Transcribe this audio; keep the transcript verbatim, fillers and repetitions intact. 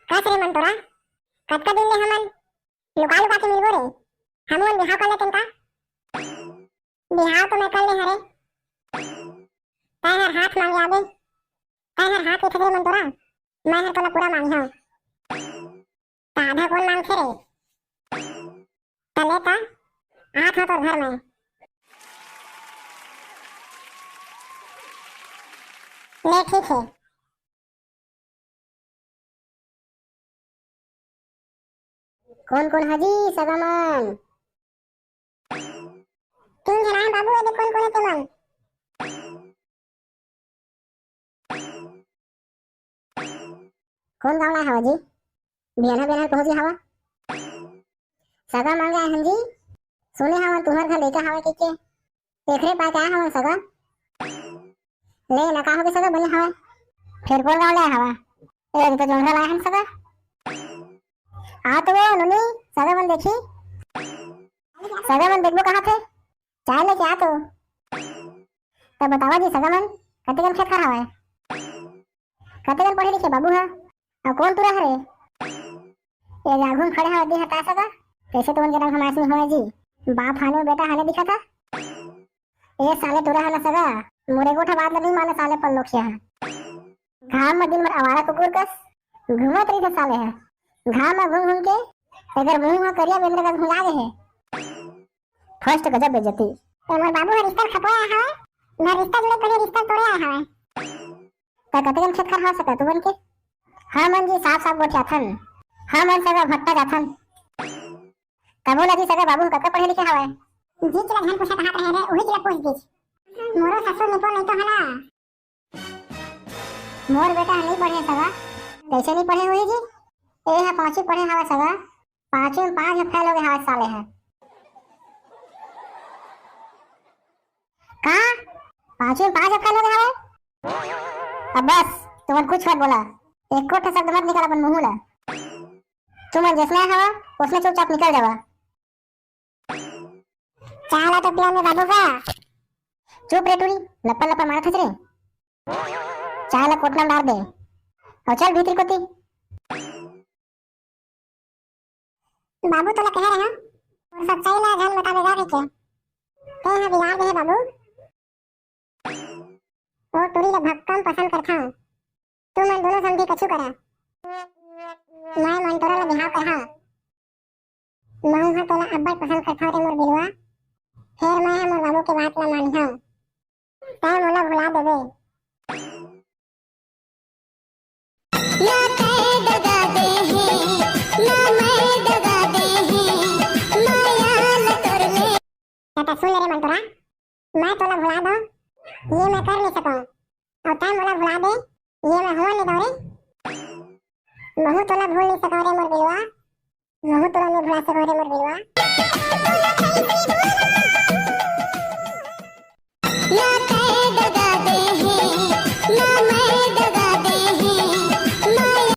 कस रे मंटोरा, कतका दिन ले हमन लुका लुका के मिलबो रे? हमन बिहाव कर लेतेन का? बिहाव तो मैं कर ले हरे। तैं हर हाथ मांगे आबे, तैं हर हाथ उठे रे मंटोरा, मैं हर तोला पूरा मांगहूं। त आधा कोन मांगथे रे? त ले त, आत हंव तोर घर में। ले ठीक हे। कोन कोन हा जी सगा मन? तीन झन आए बाबू, एदे कोन कोन हे तेमन? कोन गांव ला हवा जी? बिहान बिहान पहुंच गए हवा। सगा मांगे आए हन जी। सुने हवन तुम्हर घर लइका हवय कहिके। एकरे पास आए हवन सगा। ले ना का होगे सगा, बने हवय। फेर कोन गांव ले आए हवा? ए, तो जोंधरा लाए हन सगा। आ तो वो नोनी, सगा मन देखी। सगा मन देखबो कहा थे? चाय लेके आ तो। तब बतावा जी सगा मन, कतेकन खेत खार हवय? कतेकन पढ़े लिखे बाबू ह? अउ कोन टूरा हरे? ए आघू म खड़े हवय दे हता सगा। कैसे तुमन के रंग हमास में हवय जी? बाप हाने बेटा हाने दिखा था। ए साले टूरा ह ना सगा, मोरे गोठा बात ल नहीं माने साले पल्लोखिया ह। घाम म दिन भर आवारा कुकुर कस घूमत रहिथे साले ह। घाम म घूम घूम के एकर मुंह ह करिया बेंदरा कस घुंजा गे हे। फर्स्ट गजब बेइज्जती। ए मोर बाबू ह रिश्ता खपोए हवय, ना रिश्ता जुड़े पहले रिश्ता तोड़े आए हवय। त कतेकन खेत खार हो सकत तुमन के? हमन जी साफ साफ गोठियाथन, हमन सगा भट्टा जाथन। तभो ला जी सगा बाबू कतका पढ़े लिखे हवय? जी चला झन पूछा कहात रहे रे, उही चला पूछ दीच। मोरो ससुर निपोल नहीं तो हला। मोर बेटा ह नहीं पढ़े सगा। कैसे नहीं पढ़े हुई जी? ए ह पांचवी पढ़े हवय सगा। पांचवी में पांच में फेल हो गए हवय साले ह। का? पांचवी में पांच में फेल हो गए हवय? अब बस, तुमन कुछ मत बोला। एको ठो शब्द मत निकाल अपन मुंह ला। तुमन जैसने हवा, उसने चुपचाप निकल जावा। चाय ला तो पिया में बाबू का। चुप रे टूरी, लप्पर लप्पर मारत हस रे। चाय ला कोटना में डाल दे। अउ चल भीतरी कोती। बाबू तोला कहे रहे हंव, मोर सच्चाई ला झन बताबे गा कहिके। तें ह बिगाड़ दे हे बाबू। ओ टूरी ला भक्कम पसंद करथंव। तुमन दूनों समधी कछु करा। मैं मंटोरा ला बिहाव करहंव। महूं ह तोला अब्बड़ पसंद करथंव रे मोर बिलवा। फेर मैं ह मोर बाबू के बात ला मानिहंव। तैं मोला भुला देबे। ना तैं दगा दे हे, ना मैं दगा दे हे, माया ल तोर ले। त सुन ले रे मंटोरा, मैं तोला भुला दंव, ये मैं कर नइ सकंव। अउ तैं मोला भुला दे, ये मैं होवन नइ दंव रे। महूं तोला भूल नइ सकंव रे मोर बिलवा, महूं तोला नइ भुला सकंव रे मोर बिलवा।